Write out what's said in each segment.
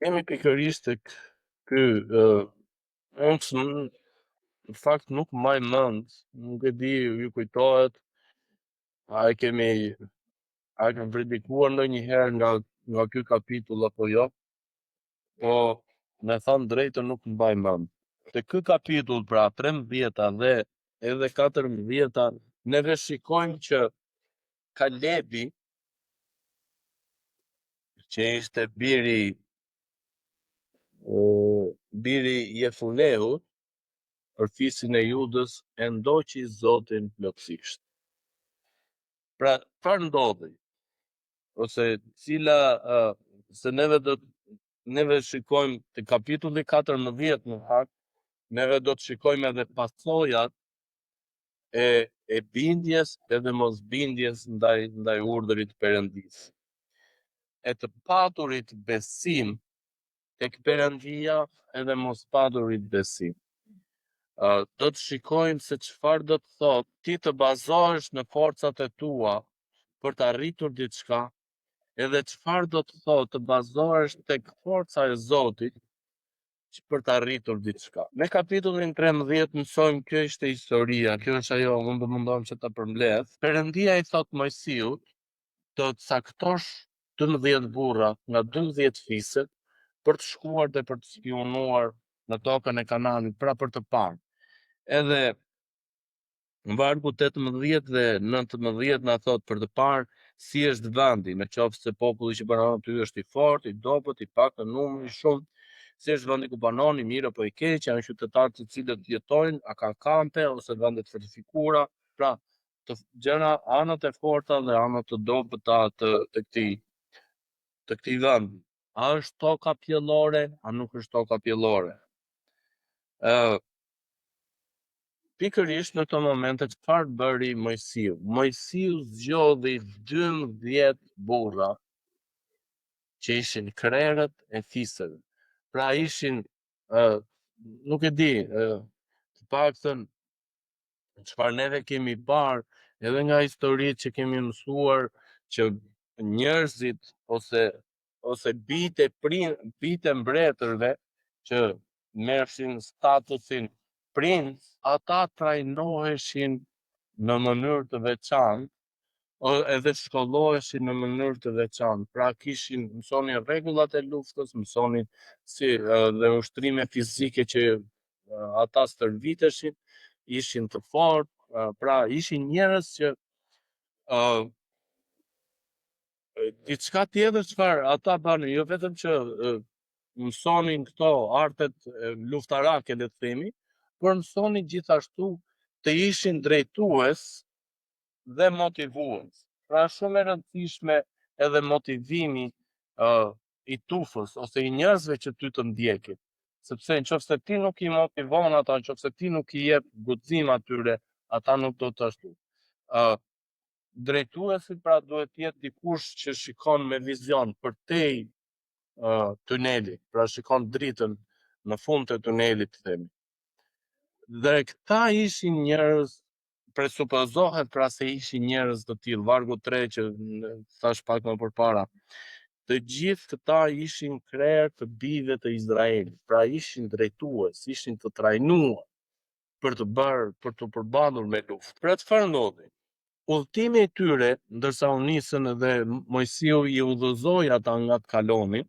Kemi pikërisht tek ky uh, unë në fakt nuk mbaj mend, nuk e di, ju kujtohet a e kemi a e kam predikuar ndonjëherë nga nga ky kapitull apo jo? Po, me thënë drejtën nuk mbaj mend. Te ky kapitull pra 13-ta dhe edhe 14-ta neve shikojmë që Kalebi që ishte biri biri i Jefunehut për fisin e Judës e ndoqi Zotin plotësisht. Pra, çfarë ndodhi? Ose cila uh, se neve do neve shikojmë te kapitulli 14 në fakt, neve do të shikojmë edhe pasojat e e bindjes edhe mosbindjes ndaj ndaj urdhrit të Perëndisë. E të paturit besim tek Perëndia edhe mos paturit besim. Uh, do të shikojmë se çfarë do të thotë ti të bazohesh në forcat e tua për të arritur diçka, edhe çfarë do të thotë të bazohesh tek forca e Zotit për të arritur diçka. Në kapitullin 13 mësojmë kjo ishte historia, kjo është ajo, unë do mundohem që ta përmbledh. Perëndia i thot Mojsiut, do të caktosh 12 burra nga 12 fiset për të shkuar dhe për të spiunuar në tokën e Kananit, pra për të parë. Edhe Në vargu 18 dhe 19 na thot për të parë si është vendi, në qoftë se populli që banon aty është i fortë, i dobët, i paktë në numër, i shumë, si është vendi ku banon, i mirë apo i keq, janë qytetarë të cilët jetojnë, a ka kampe ose vende të fortifikuara, pra të gjëra anët e forta dhe anët të dobëta të të këtij të këtij vendi. A është toka pjellore, a nuk është toka pjellore? Ë Pikërisht në këto momente çfarë bëri Mojsiu? Mojsiu zgjodhi 12 burra që ishin krerët e fiseve. Pra ishin ë nuk e di, ë të paktën çfarë neve kemi parë edhe nga historitë që kemi mësuar që njerëzit ose ose bijtë e prin, bijtë e mbretërve që merrshin statusin princ, ata trajnoheshin në mënyrë të veçantë edhe shkolloheshin në mënyrë të veçantë. Pra kishin mësonin rregullat e luftës, mësonin si dhe ushtrime fizike që ata stërviteshin, ishin të fortë, pra ishin njerëz që uh, diçka tjetër çfarë ata bënin, jo vetëm që mësonin këto artet luftarake le të themi, por mësonin gjithashtu të ishin drejtues dhe motivues. Pra është shumë e rëndësishme edhe motivimi uh, i tufës ose i njerëzve që ty të ndjekin. Sepse në qoftë se ti nuk i motivon ata, në qoftë se ti nuk i jep guxim atyre, ata nuk do të ashtu. Uh, drejtuesi pra duhet të jetë dikush që shikon me vizion përtej uh, tunelit, pra shikon dritën në fund të tunelit, të themi. Dhe këta ishin njerëz presupozohet pra se ishin njerëz të tillë, vargu 3 që thash pak më përpara. Të gjithë këta ishin krerë të bijve të Izraelit, pra ishin drejtues, ishin të trajnuar për të bërë, për të përballur me luftë. Pra çfarë ndodhi? Udhëtimi i tyre, ndërsa u nisën dhe Mojsiu i udhëzoi ata nga të kalonin,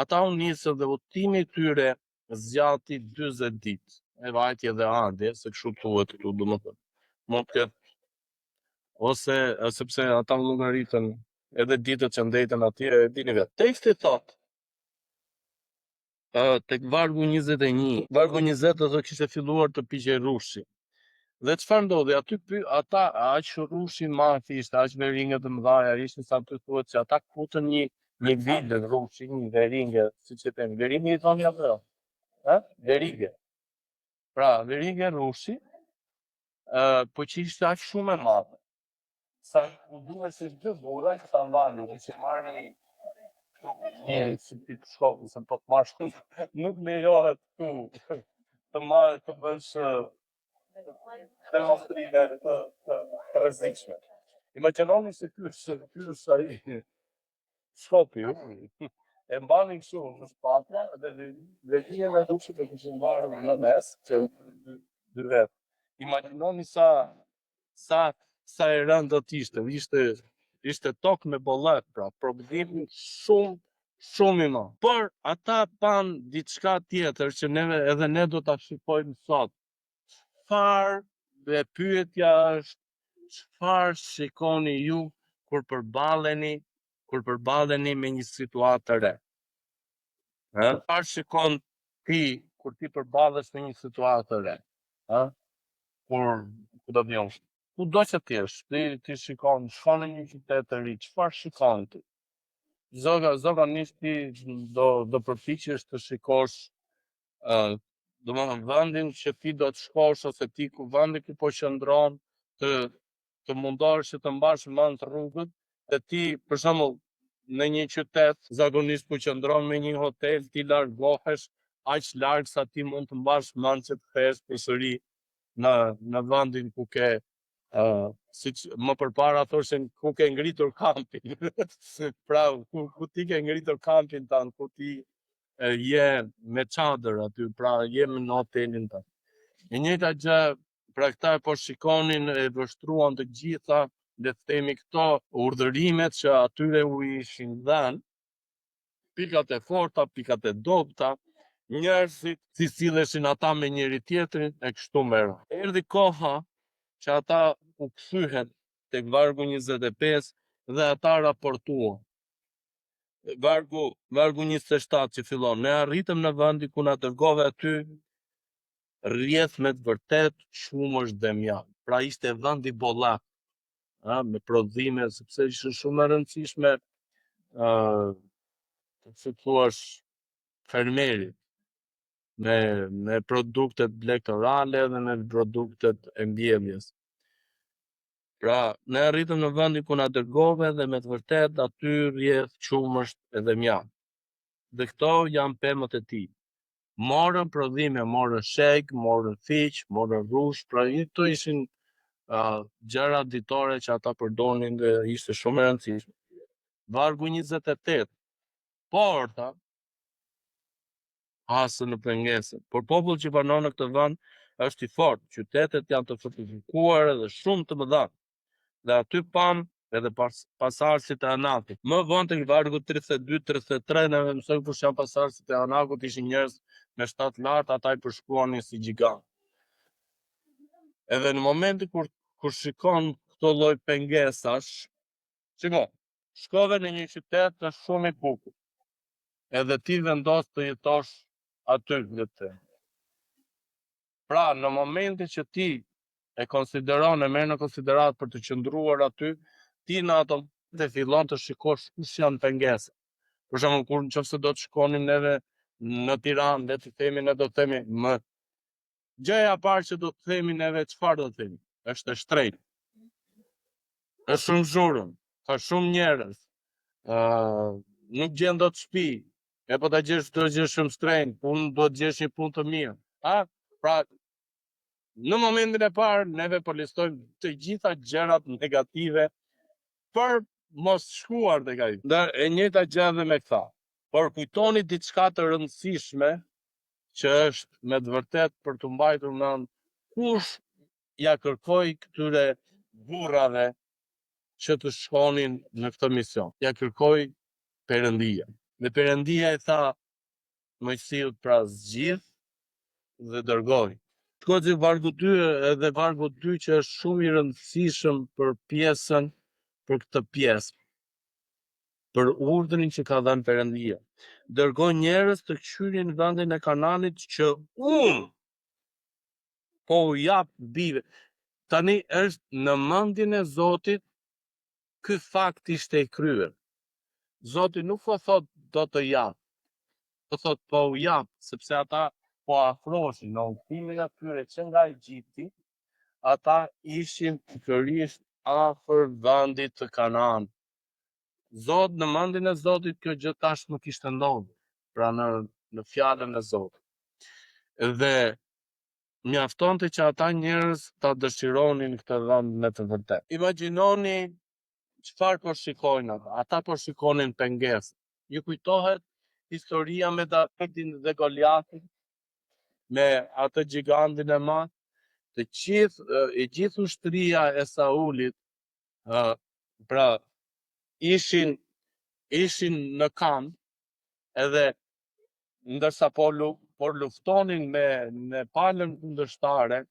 ata u nisën dhe udhëtimi i tyre zgjati 40 ditë, e vajtje dhe ardhje, se kështu thuhet këtu, domethënë. Mund të ketë ose sepse ata llogaritën edhe ditët që ndejtën atje, e dini vetë. Teksti thotë, ë tek vargu 21, vargu 20 do të kishte filluar të piqej rrushi. Dhe çfarë ndodhi? Aty py, ata aq rrush i madh ishte, aq veringe të mëdha ishin sa aty thuhet se ata kutën një një vilë rrushi, një veringe, siç e them, veringe i thoni apo jo? Ë? Verige. Pra, verige rrushi, ë po që ishte aq shumë e madhe. Sa u duheshin dy burra që ta mbanin, që marrë një një si tip shkoku, se po të marrësh nuk lejohet këtu të marrë të bësh demonstrime të, të, të rrezikshme. Imagjinoni se ky është ky është ai shkopi. E mbanin kështu në shpatulla dhe dhe vijën e rrushit e kishin varur në mes, që dy vetë. Imagjinoni sa sa sa e rëndë do të ishte. Ishte ishte tokë me bollëk, pra prodhim shumë shumë i madh. Por ata panë diçka tjetër që neve edhe ne do ta shikojmë sot. Çfarë dhe pyetja është çfarë shikoni ju kur përballeni kur përballeni me një situatë të re? Ë? Çfarë shikon ti kur ti përballesh me një situatë të re? Ë? Kur ku do të jesh? Ku do që të jesh, ti ti shikon, shkon në një qytet të ri, çfarë shikon ti? Zoga, zakonisht ti do do përpiqesh të shikosh ë domethënë vendin që ti do të shkosh ose ti ku vendi ku po qëndron, të të mundohesh që të mbash mend rrugët dhe ti për shembull në një qytet, zakonisht ku qëndron në një hotel, ti largohesh aq larg sa ti mund të mbash mend që të kthehesh përsëri në në vendin ku ke uh, siç më përpara thoshin ku ke ngritur kampin. pra ku ku ti ke ngritur kampin tënd, ku ti e, je me çadër aty, pra je në hotelin tënd. E njëjta gjë, pra këta po shikonin e vështruan të gjitha, le të themi këto urdhërimet që atyre u ishin dhënë, pikat e forta, pikat e dobëta, njerëzit si silleshin ata me njëri tjetrin e kështu me radhë. Erdhi koha që ata u kthyen tek vargu 25 dhe ata raportuan. Vargu vargu 27 që fillon, ne arritëm në vendin ku na dërgove aty rrjedh me të vërtet qumësht dhe mjaltë. Pra ishte vendi bollak, ë, me prodhime, sepse ishte shumë e rëndësishme ë si thuash fermerit me me produktet blegtorale dhe me produktet e mbjelljes. Pra, ne arritëm në vendin ku na dërgove dhe me të vërtet aty rrjedh qumësht edhe mjaltë. Dhe këto janë pemët e tij. Morën prodhime, morën shegë, morën fiq, morën rrush, pra këto ishin uh, gjëra ditore që ata përdornin dhe ishte shumë e rëndësishme. Vargu 28. Por, tha, hasën në pengesë. Por populli që banon në këtë vend është i fortë, qytetet janë të fortifikuara dhe shumë të mëdha. Dhe aty pamë edhe pas, pasardhësit e Anakut. Më vonë tek vargu 32, 33 ne mësojmë kush janë pasardhësit e Anakut, ishin njerëz me shtat lartë, ata i përshkruanin si gjigant. Edhe në momentin kur kur shikon këto lloj pengesash, shiko, shkove në një qytet të shumë i bukur. Edhe ti vendos të jetosh aty, le të them. Pra, në momentin që ti e konsideron, e merr në konsideratë për të qëndruar aty, ti në ato momente fillon të shikosh kush janë pengesat. Për shembull, kur nëse do të shkonim neve në Tiranë, le të themi ne do të themi më gjëja e parë që do të themi neve çfarë do të themi? Është e shtrenjtë. Është shumë zhurmë, ka shumë njerëz. ë uh, nuk gjen dot shtëpi. E po ta gjesh do gjesh shumë shtrenjtë, punë do të gjesh një punë të mirë. A? Pra, në momentin e parë neve po listojmë të gjitha gjërat negative për mos shkuar tek ai. Dhe e njëjta gjë edhe me këta. Por kujtoni diçka të rëndësishme që është me të vërtet për të mbajtur mend kush ja kërkoi këtyre burrave që të shkonin në këtë mision. Ja kërkoi Perëndia. Dhe Perëndia i tha Moisiut pra zgjidh dhe dërgoj. Shko te vargu 2 edhe vargu 2 që është shumë i rëndësishëm për pjesën për këtë pjesë për urdhrin që ka dhënë Perëndia. Dërgo njerëz të këqyrin vendin e Kananit që unë po u jap bijve. Tani është në mendjen e Zotit ky fakt ishte i kryer. Zoti nuk po thot do të jap. Po thot po u jap, sepse ata po afroheshin në udhëtimin e tyre që nga Egjipti, ata ishin pikërisht afër vendit të Kananit. Zot në mendjen e Zotit kjo gjë tashmë kishte ndodhur, pra në në fjalën e Zotit. Dhe mjaftonte që ata njerëz ta dëshironin këtë vend me të vërtetë. Imagjinoni çfarë po shikojnë ata. Ata po shikonin pengesë. Ju kujtohet? historia me Davidin dhe Goliathin, me atë gjigantin e madh, të gjithë e gjithë ushtria e Saulit, ë pra ishin ishin në kamp edhe ndërsa po lu, po luftonin me me palën kundërshtare,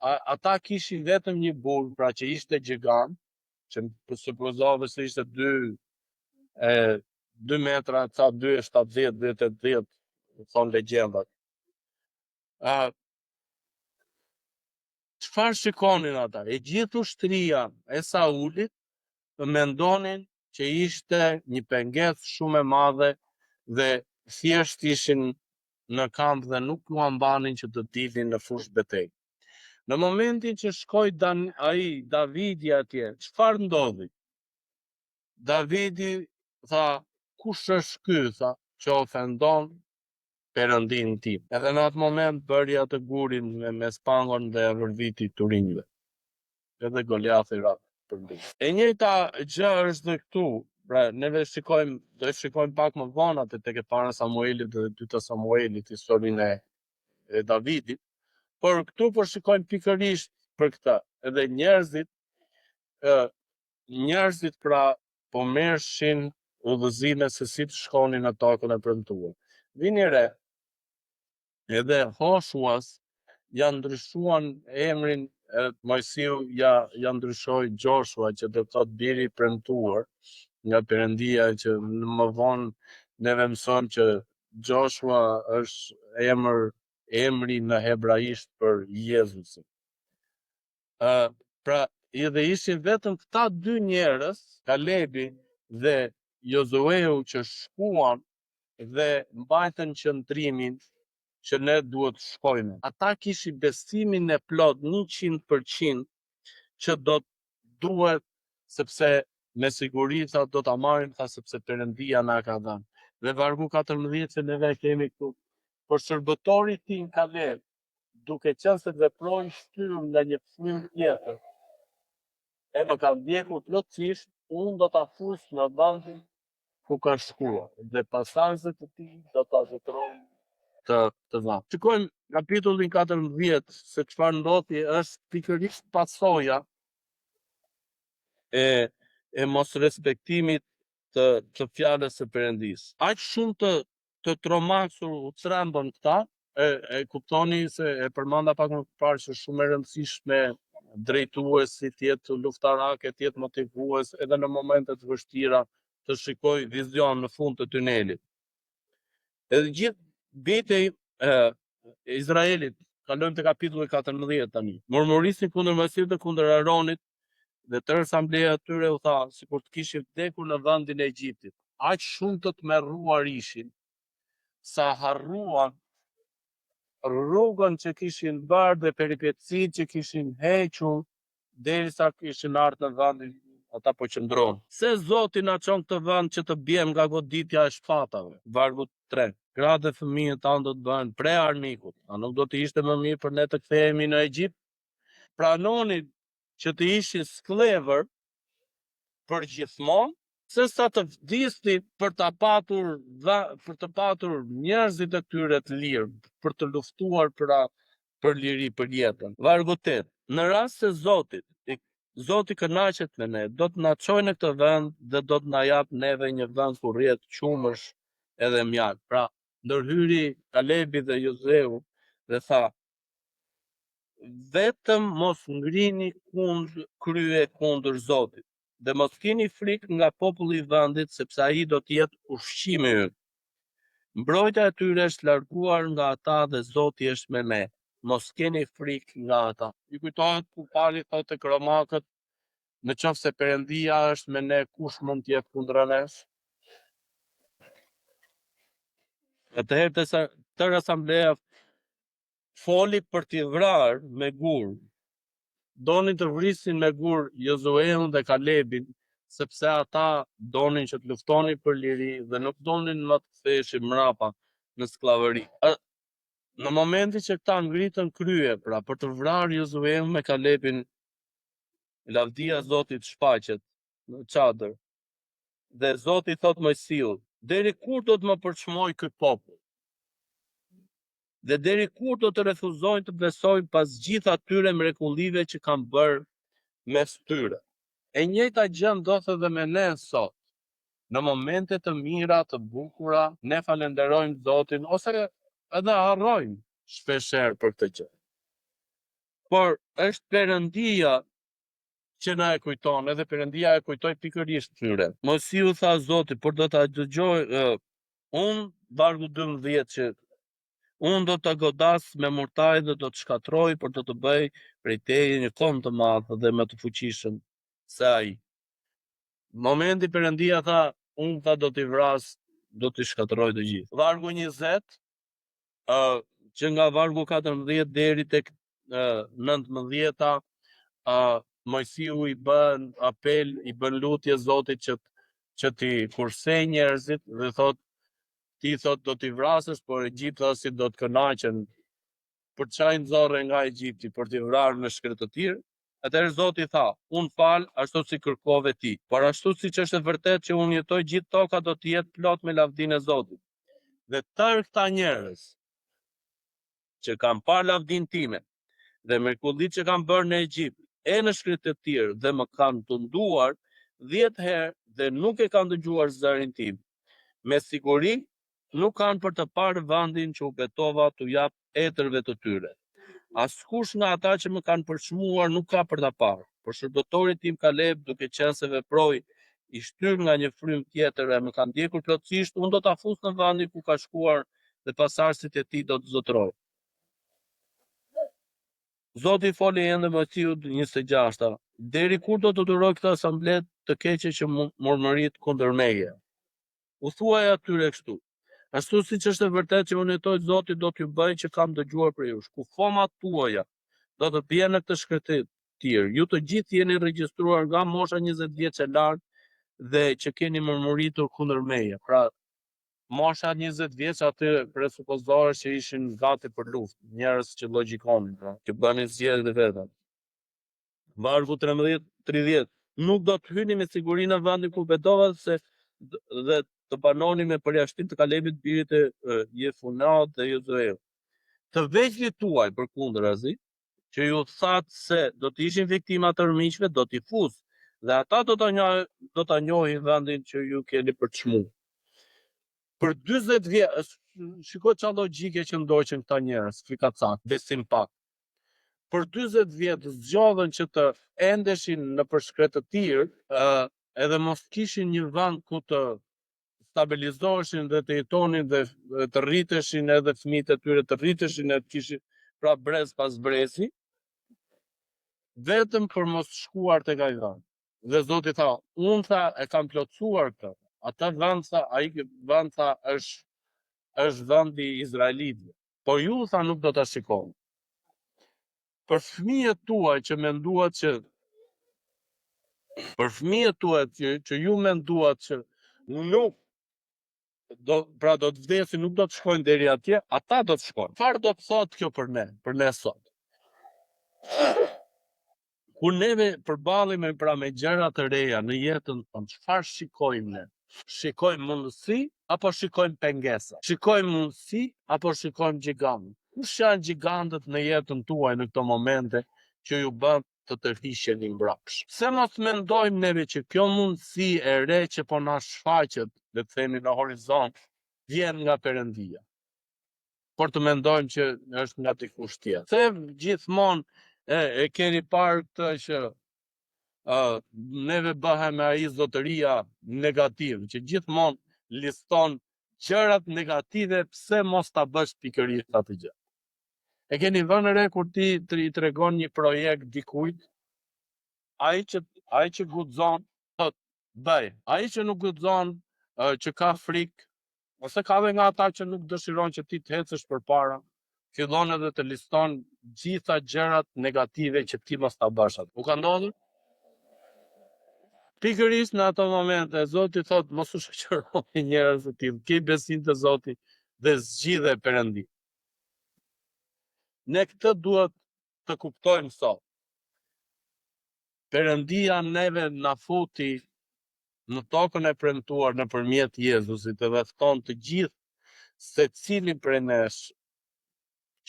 a, ata kishin vetëm një burrë, pra që ishte gjigant, që supozohej se ishte 2 e 2 metra, ca 2,70, 2,80, thonë legjendat. A çfarë shikonin ata? E gjithë ushtria e Saulit mendonin që ishte një pengesë shumë e madhe dhe thjesht ishin në kamp dhe nuk ua mbanin që të dilnin në fushë betejë. Në momentin që shkoi Dan, ai Davidi atje, çfarë ndodhi? Davidi tha, kush është ky, tha, që ofendon Perëndinë tim. Edhe në atë moment bëri atë gurin me, me spangon dhe e vërviti turinjve. Edhe Goliathi ra përmbi. E njëjta gjë është dhe këtu. Pra, neve shikojmë, do e shikojmë pak më vonë atë tek e para Samuelit dhe e dyta Samuelit historinë e, e Davidit, por këtu po shikojmë pikërisht për këtë. Edhe njerëzit ë njerëzit pra po merrshin udhëzime se si të shkonin në tokën e premtuar. Vini re, edhe Hoshuas ja ndryshuan emrin e Mojsiu ja ja ndryshoi Joshua që do të thotë biri i premtuar nga Perëndia që më vonë neve mësojmë që Joshua është emër emri në hebraisht për Jezusin. Ë pra edhe ishin vetëm këta dy njerëz, Kalebi dhe Jozueu që shkuan dhe mbajtën qëndrimin që ne duhet të shkojmë. Ata kishin besimin e plot 100% që do të duhet sepse me siguri tha do ta marrim tha sepse Perëndia na ka dhënë. Dhe vargu 14 që neve e kemi këtu. Por shërbëtori i tij Kaleb, duke qenë se veproi shtyrë nga një frymë tjetër, e më ka ndjekur plotësisht, unë do ta fus në vendin ku ka shkuar dhe pasardhësit të tij do ta zotërojnë të të vend. Shikojmë kapitullin 14 se çfarë ndodhi është pikërisht pasoja e e mosrespektimit të të fjalës së Perëndisë. Aq shumë të të tromaksur u trembën këta, e, e kuptoni se e përmenda pak më parë që është shumë e rëndësishme drejtuesi të jetë luftarak, të jetë motivues edhe në momente të vështira të shikoj vizion në fund të tunelit. Edhe gjithë bijtë e Izraelit, kalojmë te kapitulli 14 tani. Murmurisin kundër Mojsiut dhe kundër Aronit dhe tërë asambleja e tyre u tha, sikur të kishim vdekur në vendin e Egjiptit. Aq shumë të tmerruar ishin, sa harruan rrugën që kishin bërë dhe peripecitë që kishin hequr derisa kishin ardhur në vendin ata po qëndrojnë. Pse Zoti na çon këtë vend që të biem nga goditja e shpatave? Vargu 3. Gratë dhe fëmijët tanë do të bëhen pre armikut. A nuk do të ishte më mirë për ne të kthehemi në Egjipt? Pranonin që të ishin skllevër për gjithmonë, se sa të vdisnin për ta patur për të patur njerëzit e tyre të lirë, për të luftuar për për liri për jetën. Vargu 8. Në rast se Zotit, Zoti kënaqet me ne, do të na çojë në këtë vend dhe do të na japë neve një vend ku rrjedh qumësht edhe mjaltë. Pra, ndërhyri Kalebi dhe Jozeu dhe tha, vetëm mos ngrini kund krye kundër Zotit dhe mos kini frikë nga populli i vendit, sepse ai do të jetë ushqimi ynë. Mbrojtja e tyre është larguar nga ata dhe Zoti është me ne. Mos keni frikë nga ata. Ju kujtohet ku Pali thotë tek Romakët, në qoftë se Perëndia është me ne, kush mund të jetë kundra nesh? Atëherë të tërë asambleja foli për t'i vrarë me gur. Donin të vrisin me gur Jozueun dhe Kalebin, sepse ata donin që të luftonin për liri dhe nuk donin më të ktheheshin mbrapa në skllavëri. Në momentin që këta ngritën krye, pra për të vrarë Jozueun me Kalebin, lavdia e Zotit shfaqet në çadër. Dhe Zoti thot Mojsiut, Deri kur do të më përçmojë ky popull? Dhe deri kur do të refuzojnë të besojnë pas gjithë atyre mrekullive që kam bërë mes tyre? E njëjta gjë ndodh edhe me ne sot. Në momente të mira, të bukura, ne falënderojmë Zotin ose edhe harrojmë shpeshherë për këtë gjë. Por është Perëndia që na e kujton, edhe Perëndia e kujtoi pikërisht këtyre. Moisiu tha Zotit, por do ta dëgjoj unë vargu 12 që unë do të godas me murtajë dhe do të shkatërroj, por do të bëj prej teje një komb të madh dhe më të fuqishëm se ai. Momenti Perëndia tha, unë tha do t'i vras, do t'i shkatërroj të gjithë. Vargu 20, uh, që nga vargu 14 deri tek 19-ta, uh, Moisiu i bën apel, i bën lutje Zotit që që t'i kursejë njerëzit dhe thot ti thot do t'i vrasësh, por egjiptasit do të kënaqen për ça i nxorre nga Egjipti për t'i vrarë në shkretëtirë. Atëherë Zoti tha, unë fal ashtu si kërkove ti, por ashtu siç është e vërtetë që unë jetoj gjithë toka do të jetë plot me lavdinë e Zotit. Dhe tërë këta njerëz që kanë parë lavdinë time dhe mrekullitë që kam bërë në Egjipt e në shkretëtirë dhe më kanë tunduar 10 herë dhe nuk e kanë dëgjuar zërin tim. Me siguri nuk kanë për të parë vendin që u betova t'u jap etërve të tyre. Askush nga ata që më kanë përçmuar nuk ka për ta parë, por shërbëtori tim Kaleb, duke qenë se veproi i shtyrë nga një frymë tjetër e më ka ndjekur plotësisht, unë do ta fus në vendin ku ka shkuar dhe pasardhësit e tij do të zotërojnë. Zoti i foli ende Moisiut 26-ta, Deri kur do të duroj këtë asamble të keqe që murmërit kundër meje? U thuaj atyre kështu, Ashtu siç është e vërtetë që unë jetoj, Zoti do t'ju bëjë që kam dëgjuar prej jush. Kufomat tuaja do të bien në këtë shkretëtirë. Ju të gjithë jeni regjistruar nga mosha 20 vjeç e lart dhe që keni murmuritur kundër meje. Pra, mosha 20 vjeç aty presupozohesh që ishin gati për luftë, njerëz që logjikonin, pra, që bënin zgjedhjet e veta. Vargu 13, 30. Nuk do të hyni me siguri në vendin ku betova se dhe të banoni me përjashtim të Kalebit, birit të Jefuneut dhe Jozueut. Të vegjlit tuaj përkundrazi, që ju thatë se do të ishin viktima të armiqve, do t'i fus dhe ata do ta njohin, do ta njohin vendin që ju keni përçmuar. Për 40 vjet, shiko çfarë logjike që ndoqën këta njerëz, frikacak, besim pak. Për 40 vjet zgjodhën që të endeshin nëpër shkretëtirë, edhe mos kishin një vend ku të stabilizoheshin dhe të jetonin dhe të rriteshin edhe fëmijët e tyre të rriteshin e të kishin pra brez pas brezi, vetëm për mos shkuar tek ai vend. Dhe Zoti tha, unë tha e kam plotësuar këtë. Atë vend tha, ai vend tha është është vendi i izraelitëve. Por ju tha nuk do ta shikoni. Për fëmijët tuaj që menduat që për fëmijët tuaj që, që ju menduat që nuk do pra do të vdesin, nuk do të shkojnë deri atje, ata do të shkojnë. Çfarë do të thotë kjo për ne, për ne sot? Kur neve përballemi pra me gjëra të reja në jetën tonë, çfarë shikojmë ne? Shikojmë mundësi apo shikojmë pengesa? Shikojmë mundësi apo shikojmë gjigantë? Kush janë gjigantët në jetën tuaj në këto momente që ju bën të tërhiqeni mbrapsht? Pse mos mendojmë neve që kjo mundësi e re që po na shfaqet, le të themi në horizont, vjen nga Perëndia? Por të mendojmë që është nga dikush tjetër. Se gjithmonë e, e keni parë këtë që uh, neve bëhemi ai zotëria negativ, që gjithmonë liston gjërat negative pse mos ta bësh pikërisht atë gjë. E keni vënë re kur ti të i tregon një projekt dikujt, ai që ai që guxon thot bëj, ai që nuk guxon, që ka frikë, Ose ka dhe nga ata që nuk dëshiron që ti të ecësh përpara, fillon edhe të liston gjitha gjërat negative që ti mos ta bësh atë. U ka ndodhur? Pikërisht në ato momente, Zoti thot mos u shoqëro me njerëz të tillë, ki besim te Zoti dhe zgjidhe Perëndi. Ne këtë duhet të kuptojmë sot. Perëndia neve na futi. në tokën e premtuar nëpërmjet Jezusit edhe fton të gjithë secilin prej nesh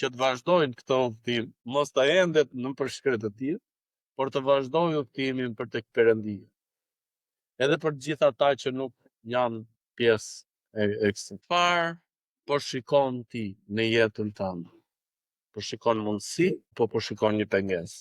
që të vazhdojnë këtë udhëtim, mos të endet nëpër shkretëtirë, por të vazhdojë udhëtimin për tek Perëndia. Edhe për të gjithë ata që nuk janë pjesë e kësaj. Çfarë po shikon ti në jetën tënde? Po shikon mundësi, apo po shikon një pengesë?